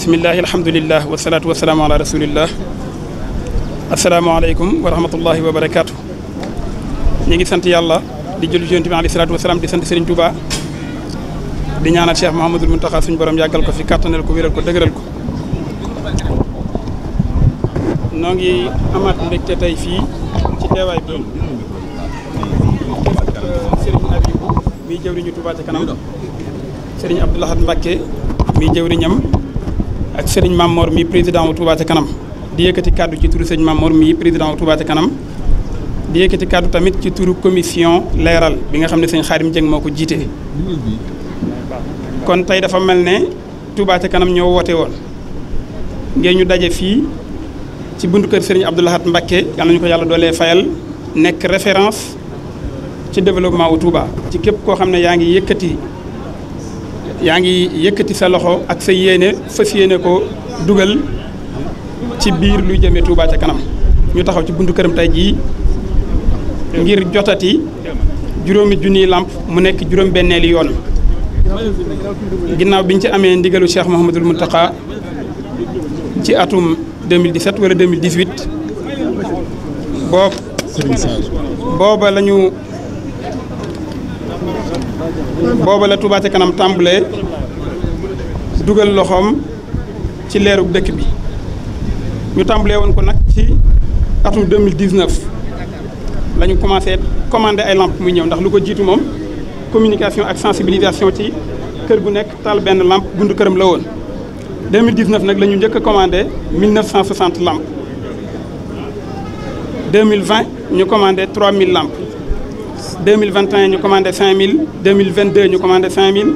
bismillahi alhamdulillah wasalaatu wasalaamu ala rasulillah asalaamaaleykum wa rahmatullahi wa barakaatu. ñu ngi sant yàlla di jël Yonent bi alayhi salaatu wasalaam di sant Serigne Touba di ñaanal Cheikh Mouhamadul Mountakha suñu borom yàggal ko fi kàttanal ko wéral ko dëgëral ko. noo ngi amaat mbégte tey fii ci teewaay bi Serigne Abibou miy jëwriñu Touba ca kanam Serigne Abdou Lahad Mbacké miy jëwriñam ak Serigne Mamor mi président wu Touba ca kanam di yëkkati kàddu ci turu Serigne Mamor mi président wu Touba ca kanam di yëkkati kàddu tamit ci turu commission leeral bi nga xam ne Serigne Khadim Dieng moo ko jiite. kon tey dafa mel ne Touba ca kanam ñoo woote woon ngeen ñu daje fii ci buntu kër Serigne Abdou Lahad Mbacké yàlla ñu ko yàlla doolee fayal nekk référence ci développement wu Touba ci képp koo xam ne yaa ngi yëkkati sa loxo ak sa yéene fas yéene ko dugal ci biir luy jëmee Touba ca kanam ñu taxaw ci buntu këram tey jii ngir jotati juróomi junniy lamp mu nekk juróom-benneeli yoon ginnaaw biñ ci amee ndigalu Cheikh Mouhamadul Mountakha ci atum 2017 wala 2018 booba la Touba ca kanam tàmbalee dugal loxoom ci leerug dëkk bi ñu tàmbalee woon ko nag ci atum 2019 la ñu commencé commandé ay lampe muy ñëw ndax lu ko jiitu moom communication ak sensibilisation ci kër gu nekk taal benn lampe buntu këram la woon 2019 nag la ñu njëkk a commandé 1960 lampes 2020 ñu commandé 3000 lampes 2021 ñu commandé 5000 2022 ñu commandé 5000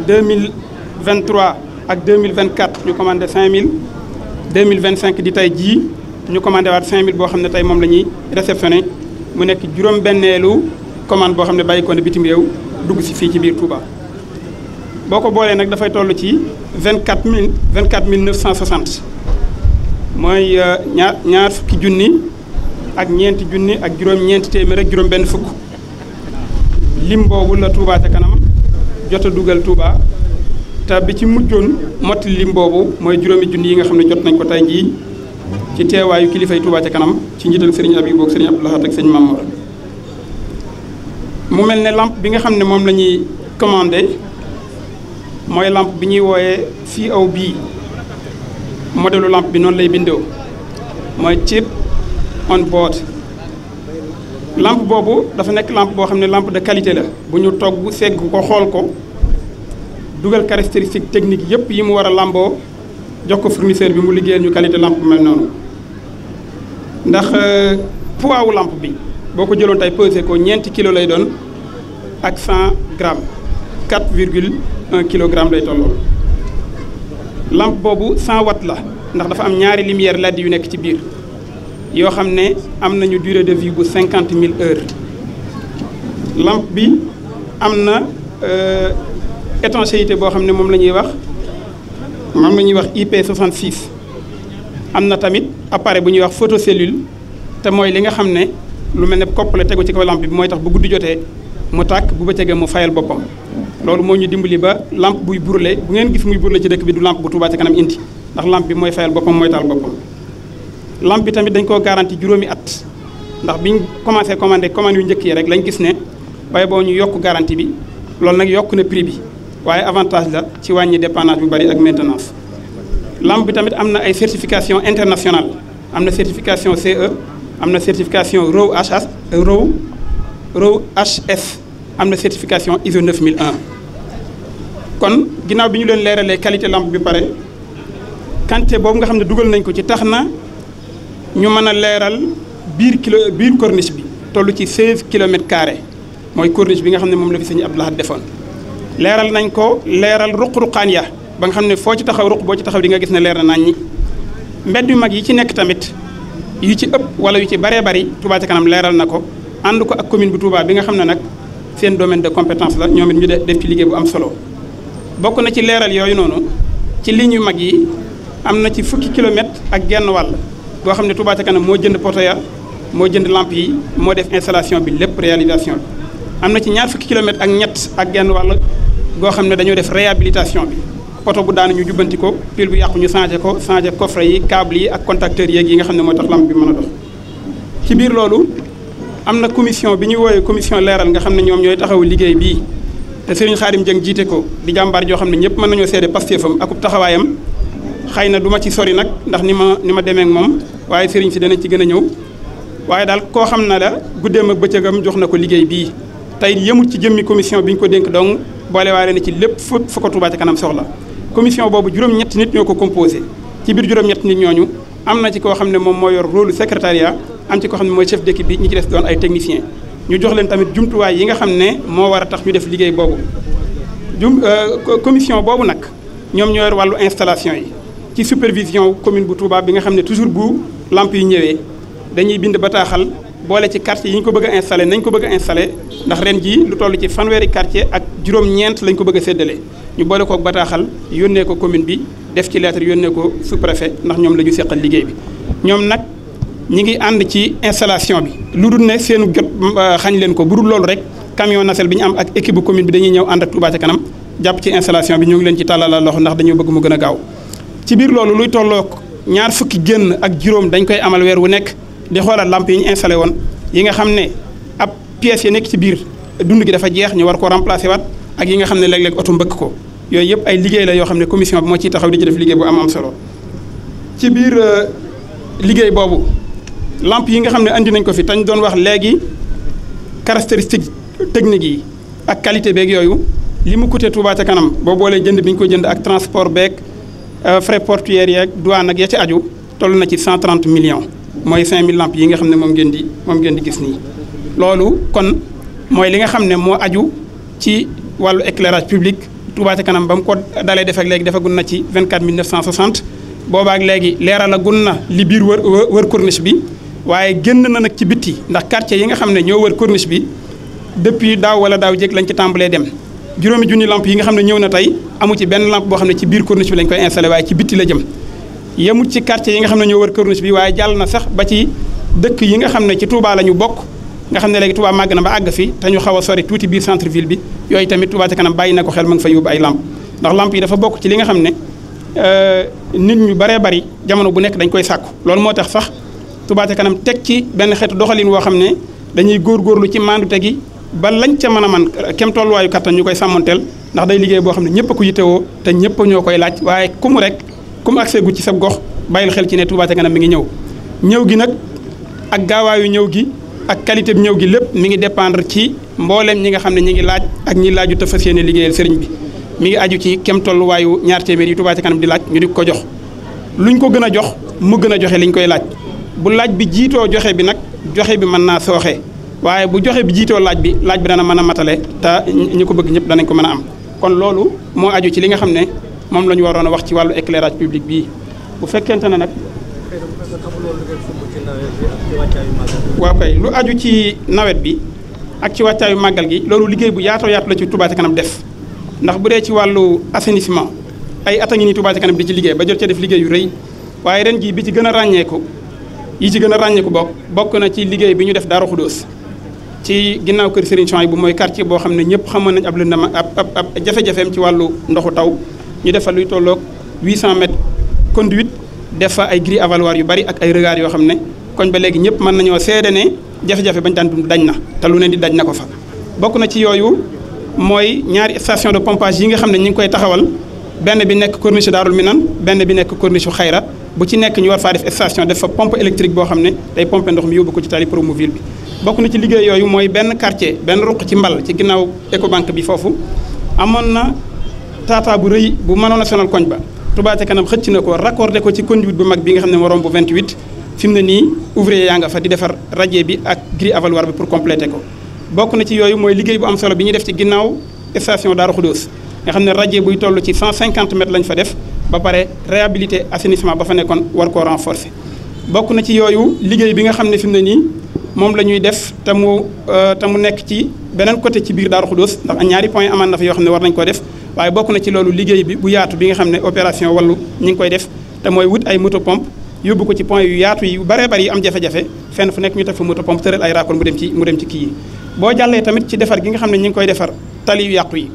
2023 ak 2024 ñu commandé 5000 2025 di tey jii ñu commandé waat 5000 boo xam ne tey moom la ñuy réceptionné mu nekk juróom-benneelu commande boo xam ne bàyyi ko ne bitim réew dugg si fii ci biir Touba. boo ko boolee nag dafay toll ci 24960 mooy ñaar fukki junni ak ñeenti junni ak juróom-ñeenti téeméer ak juróom-benn fukk lim boobu la Touba ca kanam jot a dugal Touba te bi ci mujjoon mottali lim boobu mooy juróomi junni yi nga xam ne jot nañ ko tey jii ci teewaayu kilifay Touba ca kanam ci njiital Serigne Abibou ak Serigne Abdou Lahad ak Serigne Mamor. mu mel ne lampe bi nga xam ne moom la ñuy commandé mooy lampe bi ñuy wooyee COB modèlu lampe bi noonu lay bindoo mooy chip on board lampe boobu dafa nekk lampe boo xam ne lampe de qualité la bu ñu togg segg ko xool ko dugal caractéristique technique yëpp yi mu war a lamboo jox ko fournisseur bi mu liggéeyal ñu qualité lampe bu mel noonu ndax poids wu lampe bi boo ko jëloon tey pesé ko ñeenti kilo lay doon ak 100 grammes 4,1 kilogramme lay tolloo lampe boobu 100 watts la ndax dafa am ñaari lumière LED yu nekk ci biir yoo xam ne am nañu durée de vie bu 50 000 heures lampe bi am na étanchéité boo xam ne moom la ñuy wax IP66 am na tamit appareil bu ñuy wax photocellule te mooy li nga xam ne lu mel ne kopp la tegu ci kaw lampe bi mooy tax bu guddi jotee mu tàkk bu bëccëgee mu fayal boppam loolu moo ñu dimbali ba lampe buy brûler bu ngeen gis muy brûler ci dëkk bi du lampe bu Touba ca kanam indi ndax lampe bi mooy fayal boppam mooy taal boppam. lampe bi tamit dañ koo garanti juróomi at ndax biñ commencé commandé commande yu njëkk yi rek lañ gis ne waaye boo ñu yokk garantie bi loolu nag yokk na prix bi waaye avantage la ci wàññi dépannage bu bari ak maintenance. lampe bi tamit am na ay certification internationale am na certification CE am na certification RoW HS am na certification ISO 9001 kon ginnaaw bi ñu leen leeralee qualité lampe bi pare quantité boobu nga xam ne dugal nañ ko ci tax na ñu mën a leeral biir corniche bi toll ci 16 kilomètres carrés mooy corniche bi nga xam ne moom la fi sëñ Abdou Lahad defoon leeral nañ ko leeral ruq-ruqaan ya ba nga xam ne foo ci taxaw ruq boo ci taxaw di nga gis ne leer na nañ ñi mbedd yu mag yi ci nekk tamit yu ci ëpp wala yu ci baree bari Touba ca kanam leeral na ko ànd ko ak commune bu Touba bi nga xam ne nag seen domaine de compétence la ñoom it ñu def ci liggéey bu am solo bokk na ci leeral yooyu noonu ci ligne yu mag yi am na ci fukki kilomètres ak genn wàll boo xam ne Touba ca kanam moo jënd poto ya moo jënd lampe yi moo def installation bi lépp réalisation bi am na ci ñaar fukki kilomètres ak ñett ak genn wàll goo xam ne dañoo def réhabilitation bi poto bu daanu ñu jubbanti ko pile bu yàqu ñu changé coffre yi câble yi ak contacteurs yeeg yi nga xam ne mooy tax lampe bi mën a dox. ci biir loolu am na commission bi ñuy wooyee commission leeral nga xam ne ñoom ñooy taxawu liggéey bii te Serigne Khadim Dieng jiite ko di jàmbaar joo xam ne ñëpp mën nañoo seede pastéefam akub taxawaayam xëy na du ma ci sori nag ndax ni ma demee ak moom waaye Serigne si danañ ci gën a ñëw waaye daal koo xam na la guddeem ak bëccëgam jox na ko liggéey bii tey yemut ci jëmmi commission bi ñu ko dénk donc boolewaale na ci lépp fu ko Touba ca kanam soxla commission boobu juróom-ñetti nit ñoo ko composé ci biir juróom-ñetti nit ñooñu am na ci koo xam ne moom moo yor rôle secrétariat am ci koo xam ne mooy chef d'équipe bi ñi ci des doon ay technicien ñu jox leen tamit jumtuwaay yi nga xam ne moo war a tax ñu def liggéey boobu commission boobu nag ñoom ñoo yor wàllu installation yi ci supervision commune bu Touba bi nga xam ne toujours bu lampe yi ñëwee dañuy bind bataaxal boole ci quartier yi ñu ko bëgg a installé nañ ko bëgg a installé ndax ren jii lu toll ci fanweeri quartier ak juróom-ñeent lañ ko bëgg a séddale ñu boole kook bataaxal yónnee ko commune bi def ci lettre yónnee ko sous-préfet ndax ñoom la ñu seqal liggéey bi ñoom nag ñi ngi ànd ci installation bi lu dul ne seenu jot xañ leen ko bu dul loolu rek camion nacelle bi ñu am ak équipe bu commune bi dañuy ñëw ànd ak Touba ca kanam jàpp ci installation bi ñu ngi leen ci tàllal loxo ndax dañoo bëgg mu gën a gaaw ci biir loolu luy tollook ñaar fukki génn ak juróom dañ koy amal weer wu nekk di xoolal lamp yi ñu installé woon yi nga xam ne ab pièces yi nekk ci biir dund gi dafa jeex ñu war koo remplacer waat ak yi nga xam ne léeg-léeg oto mbëkk ko yooyu yëpp ay liggéey la yoo xam ne commission bi moo ciy taxaw di ci def liggéey bu am solo ci biir liggéey boobu lamp yi nga xam ne andi nañ ko fi tañ doon wax léegi caractéristiques techniques yi ak qualité beeg yooyu li mu coûté Touba ca kanam boo boolee jënd bi ñu ko jënd ak transport beeg frais portuaires yeeg douane ak ya ci aju toll na ci 130 millions mooy 5000 lampes yi nga xam ne moom ngeen di gis nii. loolu kon mooy li nga xam ne moo aju ci wàllu éclairage public Touba ca kanam ba mu ko dalee def ak léegi defagun na ci 24 960 boobaak léegi leeralagun na li biir wër corniche bi waaye génn na nag ci bitti ndax quartier yi nga xam ne ñoo wër corniche bi depuis daaw wala daaw jéeg lañ ci tàmbalee dem juróomi junni lampe yi nga xam ne ñëw na tey amu ci benn lampe boo xam ne ci biir corniche bi lañ koy installé waaye ci bitti la jëm yemut ci quartier yi nga xam ne ñoo wër corniche bi waaye jàll na sax ba ci dëkk yi nga xam ne ci Touba la ñu bokk nga xam ne léegi Touba màgg na ba àgg fi te ñu xaw a sori tuuti biir centre ville bi yooyu tamit Touba ca kanam bàyyi na ko xel ma nga fa yóbbu ay lampe ndax lampe yi dafa bokk ci li nga xam ne nit ñu baree bari jamono bu nekk dañ koy sàkku loolu moo tax sax Touba ca kanam teg ci benn xeetu doxalin woo xam ne dañuy góorgóorlu ci mandute gi ba lañ ca mën a man kem tolluwaayu kattan ñu koy sàmmanteel ndax day liggéey boo xam ne ñëpp a ko yittewoo te ñëpp ñoo koy laaj waaye ku mu accès gu ci sa gox bàyyil xel ci ne Touba ca kanam mi ngi ñëw gi nag ak gaawaayu ñëw gi ak qualité bi ñëw gi lépp mi ngi dépendre ci mbooleem ñi nga xam ne ñi ngi laaj ak ñi laaju te fas yéene liggéeyal sëriñ bi mi ngi aju ci kem tolluwaayu ñaar téeméer yi Touba ca kanam di laaj ñu di ko jox luñ ko gën a jox mu gën a joxe liñ koy laaj bu laaj bi jiitoo joxe bi nag joxe bi mën naa sooxe waaye bu joxe bi jiitoo laaj bi dana mën a matale te ñi ko bëgg ñëpp danañ ko mën a am kon loolu moo aju ci li nga xam ne moom la ñu waroon a wax ci wàllu éclairage public bii bu fekkente ne nag waaw kay lu aju ci nawet bi ak ci wàccaayu màggal gi loolu liggéey bu yaatoo yaatu la ci Touba ca kanam def ndax bu dee ci wàllu assainissement ay at a ngi ni Touba ca kanam di ci liggéey ba jot ca def liggéey yu rëy waaye ren jii bi ci gën a ràññeeku bokk na ci liggéey bi ñu def Daaru Xudóos ci ginnaaw kër Serigne Souhaïbou bu mooy quartier boo xam ne ñëpp xamoon nañ ab lëndama ab jafe-jafeem ci wàllu ndoxu taw ñu def fa luy tolloog 800 mètres conduite def fa ay grilles avaloirs yu bari ak ay regards yoo xam ne koñ ba léegi ñëpp mën nañoo seede ne jafe-jafe bañ daan dund dañ na te lu ne di daj na ko fa. bokk na ci yooyu mooy ñaari station de pompage yi nga xam ne ñu ngi koy taxawal benn bi nekk corniche Daarul Minan benn bi nekk corniche Xayra bu ci nekk ñu war faa def station def fa pompe électrique boo xam ne day pompe ndox mi yóbbu ko ci tali Promoville bi. bokk na ci liggéey yooyu mooy benn quartier benn ruq ci mbal ci ginnaaw Ecobank bi foofu amoon na tata bu rëy bu mënoon a sonal koñ ba Touba ca kanam xëcc na ko raccordé ko ci conduite bu mag bi nga xam ne moo romb bu 28 fi mu ne nii ouvrier yaa nga fa di defar radier bi ak grille avaloir bi pour compléter ko. bokk na ci yooyu mooy liggéey bu am solo bi ñuy def ci ginnaaw station Darou Khoudoss nga xam ne radier buy toll ci 150 mètres lañ fa def ba pare réhabilité assainissement ba fa nekkoon war koo renforcer. bokk na ci yooyu liggéey bi nga xam ne fi mu ne nii moom la ñuy def te mu nekk ci beneen côté ci biir Darou Khoudoss ndax ñaari point amaan na fa yoo xam ne war nañ ko def waaye bokk na ci loolu liggéey bi bu yaatu bi nga xam ne opération wàllu ñi ngi koy def te mooy wut ay moto pompe yóbbu ko ci point yu yaatu yi yu baree bari yi am jafe-jafe fenn fu nekk ñu teg fa moto pompe tëral ay raccord mu dem ci kii yi boo jàllee tamit ci defar gi nga xam ne ñi ngi koy defar tali yu yàqu yi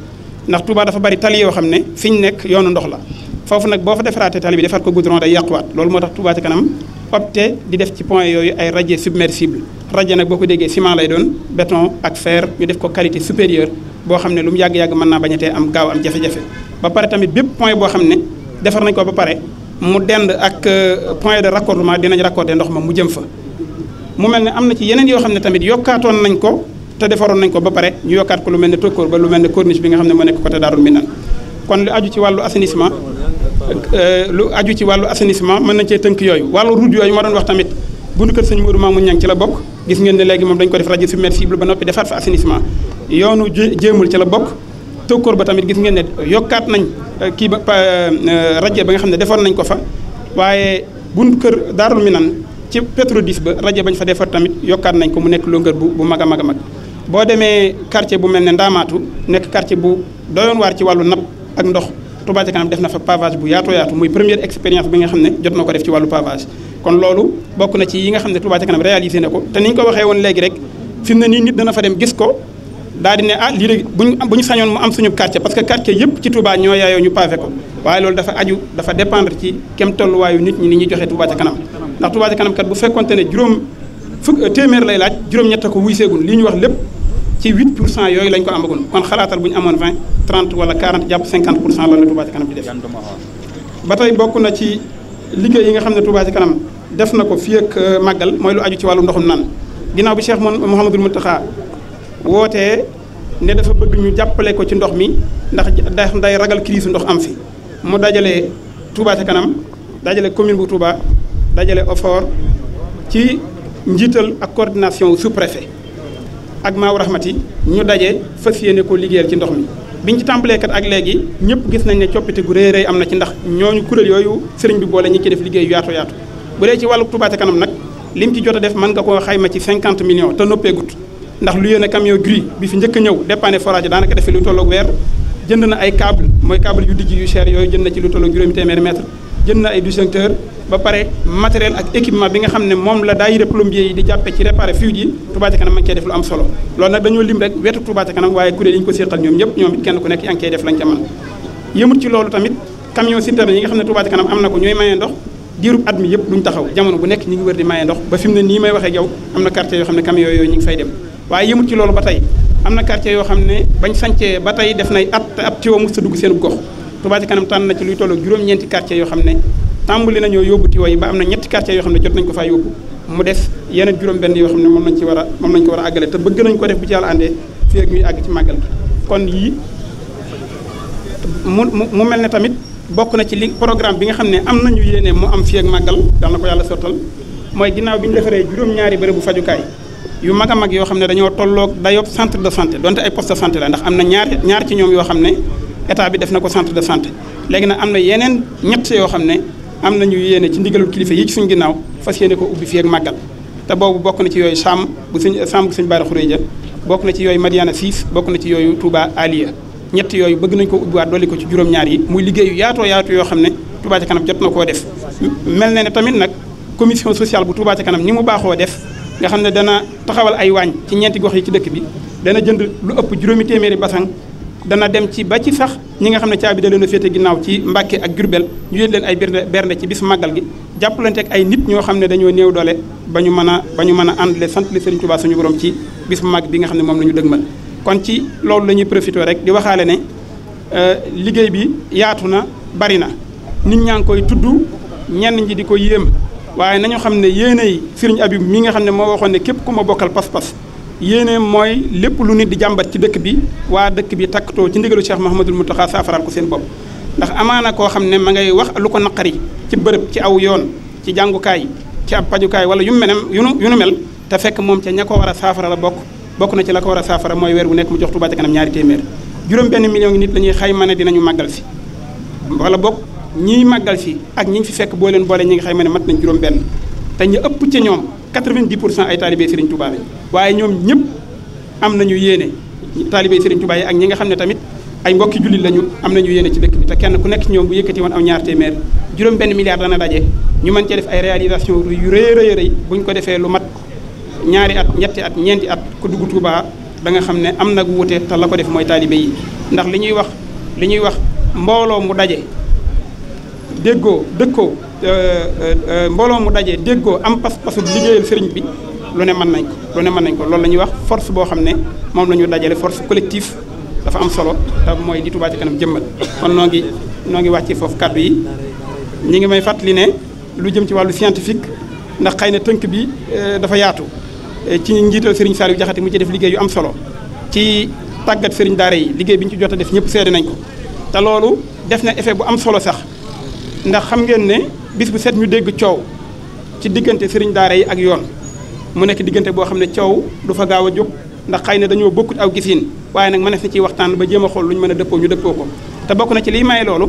ndax Touba dafa bari tali yoo xam ne fi ñu nekk yoonu ndox la foofu nag boo fa defaraatee tali bi defar ko goudron day yàquwaat loolu moo tax Touba ca kanam opté di def ci point yooyu ay radier submersible radier nag boo ko déggee ciment lay doon béton ak fer ñu def ko qualité supérieure boo xam ne lu mu yàgg-yàgg mën naa bañatee am gaaw am jafe-jafe ba pare tamit bépp point boo xam ne defar nañ ko ba pare mu dend ak point de raccordement dinañ raccorder ndox ma mu jëm fa mu mel ne am na ci yeneen yoo xam ne tamit yokkaatoon nañ ko te defaroon nañ ko ba pare ñu yokkaat ko lu mel ne tokkoor ba lu mel ne corniche bi nga xam ne moo nekk côté Daarul Minan kon lu aju ci wàllu assainissement mën nañ cee tënk yooyu wàllu route yooyu ma doon wax tamit bundu kër sëñ Modou Mamoun Niang ci la bokk gis ngeen ne léegi moom dañ ko def radier submersible ba noppi defaat fa assainissement yoonu jéemul ci la bokk tokkoor ba tamit gis ngeen ne yokkaat nañ kii ba radier ba nga xam ne defoon nañ ko fa waaye bundu kër Daarul Minan ci Petrodis ba radier bañ fa defar tamit yokkaat nañ ko mu nekk longueur bu mag a mag a mag boo demee quartier bu mel ne Ndaamaatu nekk quartier bu doyoon waar ci wàllu napp ak ndox Touba ca kanam def na fa pavage bu yaatoo yaatu muy première expérience bi nga xam ne jot na ko def ci wàllu pavage kon loolu bokk na ci yi nga xam ne Touba ca kanam réalisé na ko te ni ñu ko waxee woon léegi rek fi mu ne nii nit dana fa dem gis ko daal di ne ah lii de bu ñu sañoon mu am suñu quartier parce que quartier yëpp ci Touba ñoo yaayoo ñu pavé ko waaye loolu dafa dépendre ci kem tolluwaayu nit ñi ni ñuy joxee Touba ca kanam ndax Touba ca kanam kat bu fekkonte ne téeméer lay laaj juróom-ñett ko wuy seegun li ñu wax lépp ci 8% yooyu lañ ko amagoon kon xalaatal bu ñu amoon 20 30 wala 40 jàpp 50% loolu la Touba ca kanam di def ba tey bokk na ci liggéey yi nga xam ne Touba ca kanam def na ko fii ak màggal mooy lu aju ci wàllu ndoxum naan ginnaaw bi Cheikh Mouhamadoul Mountakha wootee ne dafa bëgg ñu jàppale ko ci ndox mi ndax day ragal crise ndox am fi mu dajale Touba ca kanam dajale commune bu Touba dajale OFOR ci njiital ak coordination sous-préfet ak Maaw Rahmati ñu daje fas yéene ko liggéeyal ci ndox mi biñ ci tàmbalee kat ak léegi ñëpp gis nañ ne coppite gu rëy rëy am na ci ndax ñooñu kuréel yooyu sëriñ bi boole ñi ci def liggéey yaatu yaatu bu dee ci wàllu Touba ca kanam nag lim ci jot a def mën nga koo xayma ci 50 millions te noppeegut ndax lu yéene camion gris bi fi njëkk a ñëw dépanner forage daanaka defee lu tolloog weer jënd na ay câble mooy câble yu dijj yu cher yooyu jënd na ci lu tolloog juróomi téeméeri mètre jënd na ay disjoncteur ba pare matériel ak équipement bi nga xam ne moom la daayira plombier yi di jàppe ci réparer fuite yi Touba ca kanam ma ngi koy def lu am solo loolu nag dañoo lim rek wetu Touba ca kanam waaye kuréel yi ñu ko séqal ñoom ñëpp ñoom it kenn ku nekk yaa ngi koy def lañ ca mën yëmut ci loolu tamit camion citerne yi nga xam ne Touba ca kanam am na ko ñooy mayee ndox diirub at mi yëpp duñ taxaw jamono bu nekk ñi ngi wër di mayee ndox ba fi mu ne nii may waxee yow am na quartier yoo xam ne camion yooyu ñu ngi fay dem waaye yëmut ci loolu ba tey am na quartier yoo xam ne bañ sancee ba tey def nay at te ab tiwo mos ta dugg seen gox Touba ca kanam tànn na ci luy tolloog juróom-ñeenti quartier yoo xam ne tàmbali nañoo yóbbu tiwo yi ba am na ñetti quartier yoo xam ne jot nañ ko faa yóbbu mu des yeneen juróom-benn yoo xam ne moom lañ ko war a àggale te bëgg nañ ko def bu ci yàlla àndee fii ak ñuy àgg ci màggal gi kon yii mu mel ne tamit bokk na ci li programme bi nga xam ne am nañu yéene mu am fii ak màggal dal na ko yàlla sottal mooy ginnaaw bi ñu defaree juróom-ñaari bërëb bu fajukaay yu mag a mag yoo xam ne dañoo tolloog dayoob centre de santé donte ay poste de santé la ndax am na ñaar ci ñoom yoo xam ne état bi def na ko centre de santé léegi nag am na yeneen ñett yoo xam ne am nañu yéene ci ndigalul kilifa yi ci suñu ginnaaw fas yéene ko ubbi fii ak màggal te boobu bokk na ci yooyu Sam bu sëñ Bara Khourédia bokk na ci yooyu Madiana 6 bokk na ci yooyu Touba Aliya ñett yooyu bëgg nañ ko ubbiwaat dolli ko ci juróom-ñaar yi muy liggéeyu yaatoo yaatu yoo xam ne Touba ca kanam jot na koo def mel na ne tamit nag commission sociale bu Touba ca kanam ni mu baaxoo def nga xam ne dana taxawal ay waañ ci ñeenti gox yi ci dëkk bi dana jënd lu ëpp juróomi téeméeri basang dana dem ci ba ci sax ñi nga xam ne caabi da leen a féete ginnaaw ci Mbàkke ak Jurbel ñu yéen leen ay bernde ci bis màggal gi jàppalante ak ay nit ñoo xam ne dañoo néew doole ba ñu mën a àndale sant li Serigne Touba suñu borom ci bis bu màgg bi nga xam ne moom la ñu dëgmal kon ci loolu la ñuy profité rek di waxaale ne liggéey bi yaatu na bari na nit ñaa ngi koy tudd ñenn ñi di ko yéem waaye nañu xam ne yéeney Serigne Abib mi nga xam ne moo waxoon ne képp ku ma bokkal pas-pas yéene mooy lépp lu nit di jàmbat ci dëkk bi waa dëkk bi takkatoo ci ndigalu Cheikh Mouhamadoul Mountakha saafaraal ko seen bopp ndax amaana koo xam ne ma ngay wax lu ko naqari ci bërëb ci aw yoon ci jàngukaay ci ab pajukaay wala yu nu mel te fekk moom ca ña ko war a saafara la bokk na ci la ko war a saafara mooy weer wu nekk mu jox Touba ca kanam ñaari téeméer juróom-benn million ngi nit la ñuy xayma ne dinañu màggal si wala bokk ñiy màggal si ak ñi fi fekk boo leen boole ñi ngi xayma ne mat nañ juróom-benn te ñu ëpp ca ñoom 90% ay taalibé Serigne Touba lañ waaye ñoom ñëpp am nañu yéene taalibé Serigne Touba yi ak ñi nga xam ne tamit ay mbokki jullit lañu am nañu yéene ci dëkk bi te kenn ku nekk ci ñoom bu yëkkati woon aw ñaar téeméer juróom-benn milliard dana daje ñu mën cee def ay réalisation yu rëy buñ ko defee lu mat ñaari at ñetti at ñeenti at ku dugg Touba da nga xam ne am nag wuute te la ko def mooy taalibe yi ndax li ñuy wax mbooloo mu daje déggoo dëkkoo mbooloo mu daje déggoo am pas-pasu liggéeyal sëriñ bi lu ne mën nañ ko loolu la ñuy wax force boo xam ne moom la ñu dajale force collective dafa am solo te mooy li Touba Ca Kanam jëmmal kon noo ngi wàcce foofu kàddu yi ñi ngi may fàttali ne lu jëm ci wàllu scientifique ndax xëy na tënk bi dafa yaatu ci njiital Serigne Saliou Diakhaté mu ci def liggéey yu am solo ci tàggat Serigne daara yi liggéey bi ñu ci jot a def ñëpp seede nañ ko te loolu def na effet bu am solo sax ndax xam ngeen ne bis bu set ñu dégg coow ci diggante Serigne daara yi ak yoon mu nekk diggante boo xam ne coow du fa gaaw a jóg ndax xëy na dañoo bokkut aw gisiin waaye nag mënees na ciy waxtaan ba jéem a xool lu ñu mën a dëppoo ñu dëppoo ko te bokk na ci liy maye loolu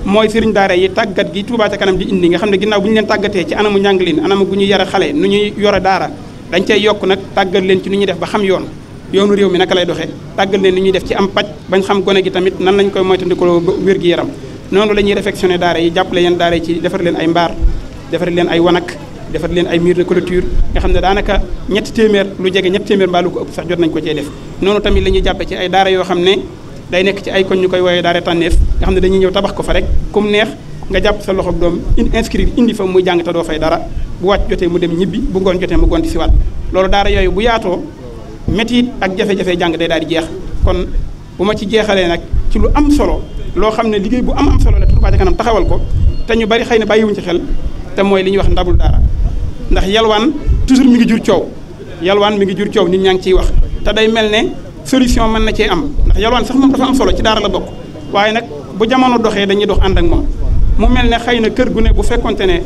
mooy Serigne daara yi tàggat gi Touba Ca Kanam di indi nga xam ne ginnaaw bu ñu leen tàggatee ci anamu njànglin anamu gu ñuy yare xale nu ñuy yore daara dañ cay yokk nag tàggat leen ci nu ñuy def ba xam yoonu réew mi naka lay doxee tàggat leen ni ñuy def ci am paj bañ xam gone gi tamit nan lañ koy moytandikoo wér gi yaram noonu la ñuy réfectionné daara yi jàppale yeen daara yi ci defar leen ay mbaar defar leen ay wanak defar leen ay mur de clôture nga xam ne daanaka ñetti téeméer mbaa lu ko ëpp sax jot nañ ko cee def noonu tamit la ñuy jàppe ci ay daara yoo xam ne day nekk ci ay koñ ñu koy woowee daara tànneef nga xam ne dañuy ñëw tabax ko fa rek comme neex nga jàpp sa loxob doom inscrire indi fa muy jàng te doo fay dara bu wàcc jotee mu dem ñibbi bu ngoon jotee mu gonti si waat loolu daara yooyu bu yaatoo métit ak jafe-jafe jàng day daal di jeex kon bu ma ci jeexalee nag ci lu am solo loo xam ne liggéey bu am solo la Touba Ca Kanam taxawal ko te ñu bari xëy na bàyyiwuñ ci xel te mooy li ñuy wax ndabul daara ndax yalwaan toujours mi ngi jur coow nit ñaa ngi ciy wax te day mel ne solution mën na cee am ndax yalwaan sax moom dafa am solo ci daara la bokk waaye nag bu jamono doxee dañuy dox ànd ak moom mu mel ne xëy na kër gu ne bu fekkonte ne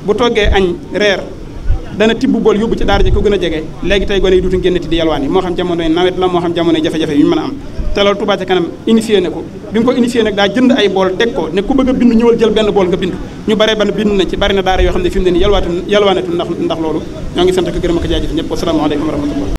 bu toggee añ reer dana tibb bool yóbbu ci daara ji ko gën a jege léegi tey gone yi duutu génnati di yalwaan yi moo xam jamonoy nawet la moo xam jamonoy jafe-jafe yu ñu mën a am te loolu Touba Ca Kanam initié na ko bi mu ko initié nag daa jënd ay bool teg ko ne ku bëgg a bindu ñëwal jël benn bool nga bindu ñu bare ban bind na ci bari na daara yoo xam ne fi mu ne nii yalwaanatu ndax loolu ñoo ngi sant ko gërëm ak jaajëf ñëpp wasalaamaaleykum wa rahmatullah